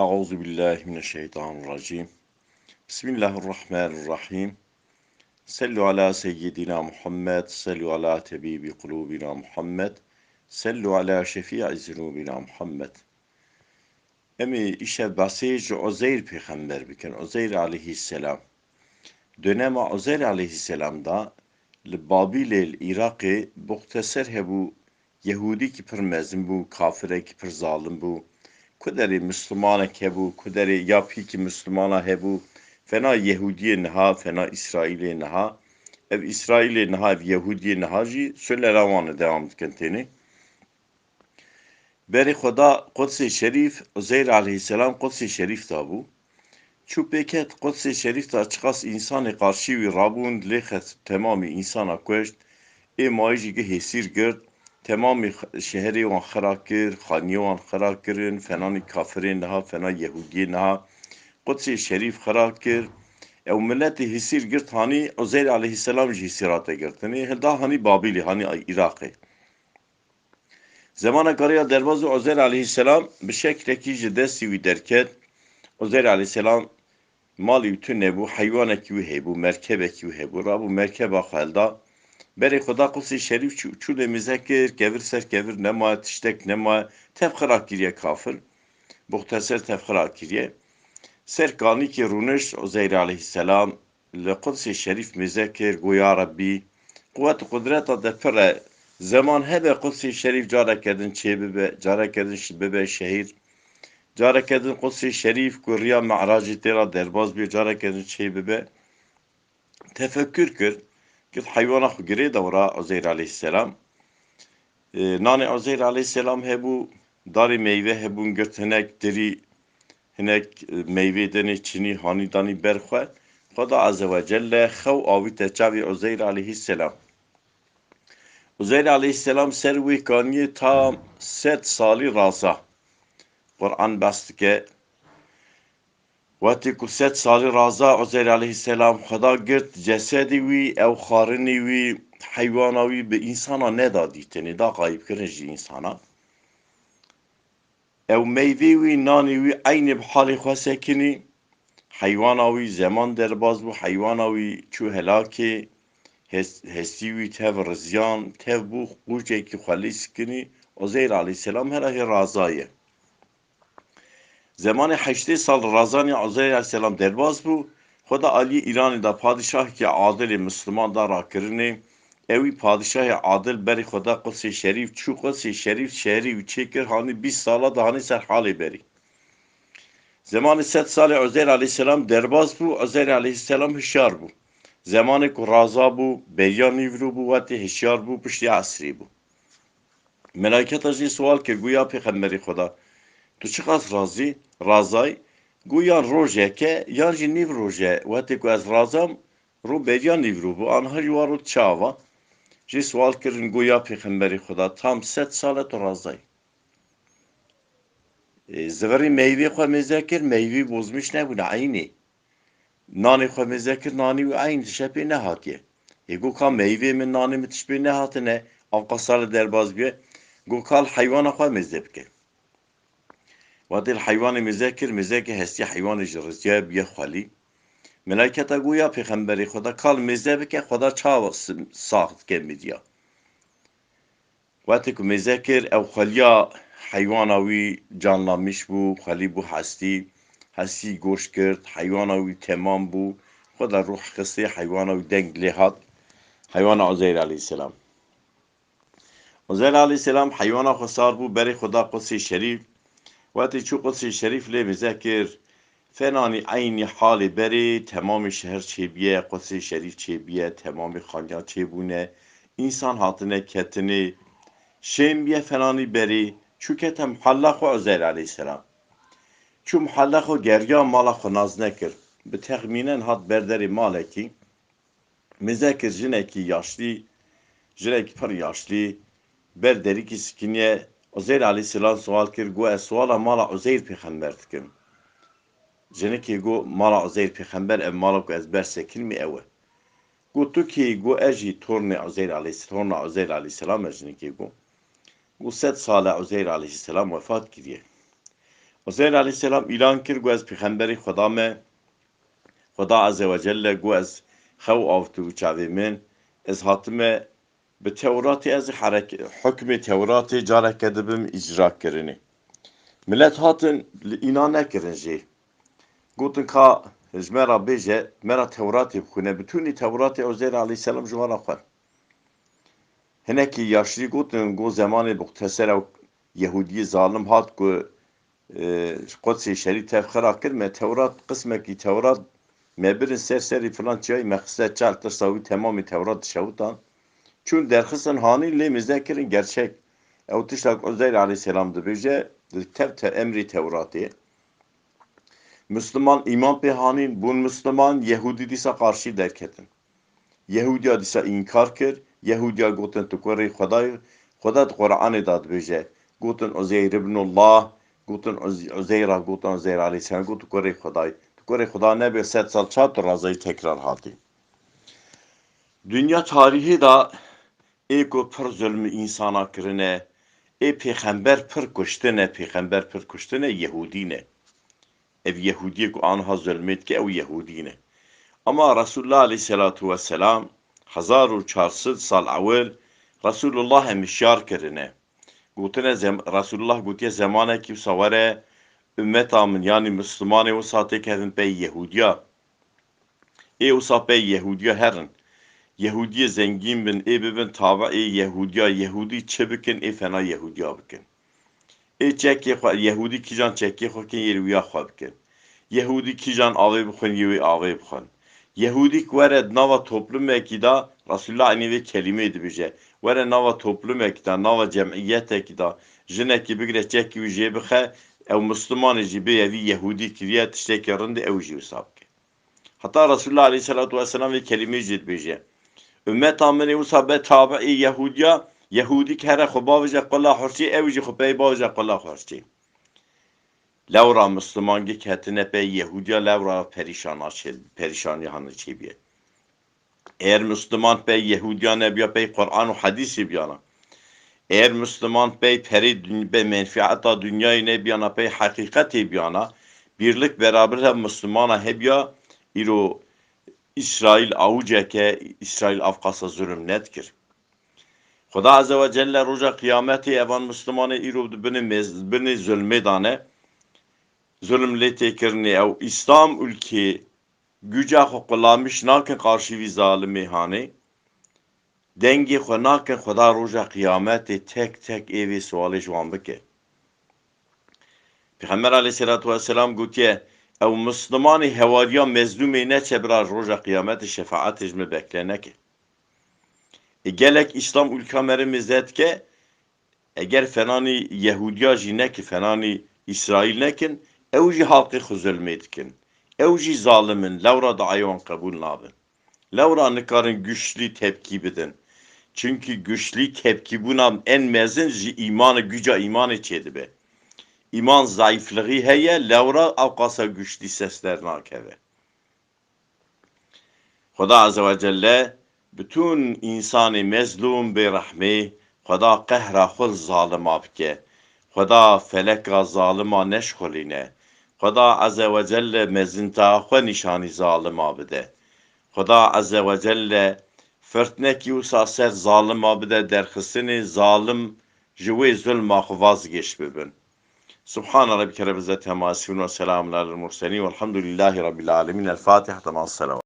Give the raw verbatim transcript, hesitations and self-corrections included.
أعوذ بالله من الشيطان الرجيم. بسم الله الرحمن الرحيم. صلوا على سيدنا محمد، صلوا على طبيب قلوبنا محمد، صلوا على شفيع ذنوبنا محمد. Em ê îşev behsê ji Uzeyr pêxember bikin, Uzeyr aleyhisselam. Dönema Uzeyr aleyhisselam da li Babîlê, li Iraqê, muxteser hebû, Yehûdîkî pir mezin bû, kafirekî pir zalim bû. Ku derê Mislimanek hebû, ku derê ya pîkî Mislimana hebû, fena Yehûdiyê niha, fena Îsraîlê niha. Ev Îsraîlê niha, ev Yehûdiyê niha jî sulera wan e, dewam dikin tênê. Berê xwe da Qudsê Şerîf, Uzeyr aleyhisselam Qudsê Şerîf da bû. Çû pêket Qudsê Şerîf da, çiqas însanê qarşî wî rabûn, lê xest, temamî însana kuşt. Ê mayî jî gi hêsîr girt, temamî x-, şeherê wan xira kir, xaniyê wan xira kirin, fenanî kafirên niha, fena Yehûdiyê niha. Qudsê Şerîf xira kir. Ew miletê hêsîr girt hanî, Uzeyr aleyhisselam jî hêsîr hate girtinê. Hilda hanî Babîlê, hanî Iraqê. Zemaneke riya derbaz û Uzeyr aleyhisselam bi şeklekî ji destî wî derket. Uzeyr aleyhisselam malî wî tune bû, heywanekî wî hebû, merkebekî wî hebû. Rabû merkeba xwe hilda. Berê xwe da Qudsê Şerîf çû, çû lê mêze kir, kevir ser kevir nemaye, tiştek nemaye. Tev xira kiriye kafir. Muxteser tev xira kiriye. Ser kanîkê rûnişt Uzeyr aleyhisselam. Li Qudsê Şerîf mêze kir, got, Ya Rebbî, quwet û qudreta te pir e. Zeman hebe Qudsê Şerîf careke din çêbibe, careke din şi-, bibe şehîd. Careke din Qudsê Şerîf ku riya Mi'racê tê re derbaz bê, careke din çêbibe. Tefekkür kir, girt heywana xwe girê dewra Uzeyr aleyhisselam. E, nanê Uzeyr aleyhisselam hebû, darê meyve hebûn, girt hinek dirî, hinek, e, meyvê denê çinî, hanî danî ber xwe. Xweda Azze ve Celle xew avîte çavê Uzeyr aleyhisselam. Uzeyr aleyhisselam ser wê kaniyê tam sed salî raza. Quran behs dike. Wextê ku sed salî raza Uzeyr aleyhisselam, Xweda girt cesedê wî, ew xwarinê wî, heywana wî bi însana neda dîtinê, da qayîbkirin ji însana. Ew meyvê wî, nanê wî eynê bi halê xwe sekinî. Heywana wî, zeman derbaz bû, heywana wî çû helakê, hes-, hestî wî tev riziyan, tev bû, qûçekî xwelî sikinî. Uzeyr aleyhisselam hera hê razaye. Zemanê heştê sal razanî Uzeyr aleyhisselam derbaz bû, xwe da aliyê Îranê de padîşahekî adilê Misliman da rakirinê. Ewî padîşahê adil berî xwe da Qudsê Şerîf, çû Qudsê Şerîf şehrî wî çêkir, hanî bîst sala de hanî ser halê berî. Zemanê sed salê Uzeyr aleyhisselam derbaz bû, Uzeyr aleyhisselam hişyar bû. Zemanê ku raza bû, beriya nîvro bû, wetê hişyar bû, piştî esrê bû. Melayketa jê sual kir, got, Ya Pêxemberê Xweda, tu çiqas razî, razayî? Got, Yan rojeke, yan jî nîv roje. Wextê ku ez razam, ro beriya nîvro bû, aniha jî wa ro çawa? Jê sual kirin, got, Ya Pêxemberê Xweda, tam sed sal e tu razayî. Ê, zivirî meyvê xwe mêze kir, meyvî bozmîş nebûne, eynî. Nanê xwe mêze kir, nanî wî eyn, tişt pê nehatiye. Ê, got, Ka meyvê min, nanê min tişt pê nehatine, avqa sale derbaz bûye. Got, Kal heywana xwe mêze bike. Wextê li heywanê mêze kir, mêzeke hestî heywanê ji riziya bûye xwelî. Melayketa got, Ya Pêxemberê Xweda, kal mêze bike, Xweda çawa s-, sax dike mîdiya? Wextê ku mêze kir, ew xweliya heywana wî canlanmiş bû, xwelî bû hestî, hestî goş girt, heywana wî temam bû, xwe de rûh xistê, heywana wî deng lê hat, heywana Uzeyr aleyhisselam. Uzeyr aleyhisselam heywana xwe sar bû, berê xwe da Qudsê Şerîf. Wextê çû Qudsê Şerîf lê mêze kir, fenanî eynî halê berê temamê şeher çêbûye, Qudsê Şerîf çêbûye, temamê xaniya çêbûne, însan hatine ketinê. Şên bûye fenanî berê, çû kete mihella xwe Uzeyr aleyhisselam. Çû mihella xwe geriya, mala xwe nas nekir. Bi texmînen hat ber derê malekî. Mêze kir, jinekî yaşlî, jinekî pir yaşlî, ber derîkî sikiniye. Uzeyr aleyhisselam sual kir, got, Ez suala mala Uzeyr pêxember dikim. Jinekê got, Mala Uzeyr pêxember, ev mala ku ez ber sekinimê ew e. Got, Tu kî? Got, Ez jî tornê Uzeyr aleyhis-, torna Uzeyr aleyhisselam e, jinekê got. Got, Sed sal e Uzeyr aleyhisselam wefat kiriye. Uzeyr aleyhisselam îlan kir, got, ez pêxemberî Xweda me. Xweda Azze ve Celle got, ez xew avtibû çavê min. Ez hatime bi Tewratê, ez herek-, hukmê Tewratê careke dibim îcra kirinê. Milet hatin li îna nekirin jê. Gotin, ka ji me re bêje, me re Tewratê bixwîne. Bitûnî Tewratê Uzeyr aleyhisselam ji wan re xwend. Hinekî yaşlî gotin, got, zemanê Muxteser ew Yehûdiyê zalim hat ku, e, Qudsê Şerîf tev xira kir, me Tewrat, qismekî Tewrat me birin ser serî filan çiyayî, me xiste çal, tirsa wî temamî Tewrat dişewitan. Çûn derxistin hanîn, lê mêze kirin gerçek. Ew tişta ku Uzeyr aleyhisselam dibêje, li tev te emrê Tewratê. Misliman îman pê hanîn, bûn Misliman, Yehûdî dîsa qarşî derketin. Yehûdiya dîsa înkar kir, Yehûdiya gotin, tu kurê Xwedayî, Xweda di Quranê de dibêje. Gotin, Uzeyr ibnullah, gotin, Uz-, Uzeyra, gotin, Uzeyr aleyhisselam, got, tu kurê Xwedayî. Tu kurê Xweda nebê, sed sal çawa tu razayî tekrar hatî. Dinya tarîhê de ê ku pir zulmî însana kirine, ê pêxember pir kuştine, pêxember pir kuştine, Yehûdî ne. Ev Yehûdiyê ku anha zulmê dike, ew Yehûdî ne. Ama Resulullah aleyhisselatu vesselam, hezar û çar sed sal ewil, Resulullah em hişyar kirine. Gotine zem-, Resulullah gotiye, zemanekî wisa were, ummeta min, yanî Mislimanê wisa têkevin pey Yehûdiya. Ê wisa pey Yehûdiya herin. Yehûdiyê zengîn bin, ê bibin tabiê Yehûdiya, Yehûdî çi bikin, ê fena Yehûdiya bikin. Ê çekê xwe, Yehûdî kîjan çekê xwe kin, yê wiya xwe bikin. Yehûdî kîjan avê bixwin, yê wê avê bixwin. Yehûdî ku were di nava toplumekî de, Resulullah eynî vê kelîmeyê dibêje. Were nava toplumekî de, nava cemîyetekî de, jinekî bigire çekî wî jê bixe, ew Mislimanê jî bê evî Yehûdî kiriye, tiştekî rind e, ew jî wisa bike. Heta Resulullah aleyhisselatu vesselam vê kelîmeyê jî dibêje. Ummeta min ê wisa be tabiê Yehûdiya, Yehûdîk here xwe bavêje qula hurçê, ew jî xwe pey bavêje qula hurçê. Lewra Misliman gik hetine pey Yehûdiya, lewra perîşana çê, perîşaniya hane çêbiye. Eger Misliman pey Yehûdiya nebiya, pey Quran û Hedîsê biyana. Eger Misliman pey perê dun-, be menfieta dinyayê nebiyana, pey heqîqetê biyana, birlik beraber hev Mislimana hebiya, îro Îsraîl awiceke, Îsraîl avqasa zulm nedikir. Xuda Azze ve Celle roja qiyametê evan Mislimanê îro di binê mez-, binê zulmê dane, zulm lê tê kirinê. Ew Îslam ulkê güca xwe qulamîş nakin qarşî vî zalimê hanê. Dengê xwe nakin Xuda roja qiyametê tek tek ê vê sualê ji wan bike. Pêxember aleyhisselatu vesselam gotiye, ew Mislimanê hewariya mezlûmê neçe bira roja qiyametê şefaetê ji min bekle neke. E, gelek Îslam ulka me re mêze dike, eger fenanî Yehûdiya jî nekin, fenanî Îsraîl nekin, ew jî halqê xwe zulmê dikin. Ew jî zalim in, lewra duayê wan qebûl nabin. Lewra nikarin güçlü tepkî bidin. Çimkî güçlü tepkîbûna en mezin ji îmanê, güca îmanê çêdibe. Îman zayîflixî heye, lewra ewqasa güçlü ses dernakeve. Xuda Azze ve Celle bütün însanê mezlûm, bêrehmê, Xuda qehra xwe li zalima bike. Xuda feleka zalima neşxulîne. Xuda Azze ve Celle mezinta xwe nîşanî zalima bide. Xuda Azze ve Celle firtinekî wisa ser zalima bide, derxistinê zalim ji wê zulma xwe vazgeş bibin. Subhane Rabbike Rabbil İzzeti Amma Yasifun ve Selamun Alel Murselin velhamdülillahi Rabbil Alemin. El Fatiha. Tamam, selavat.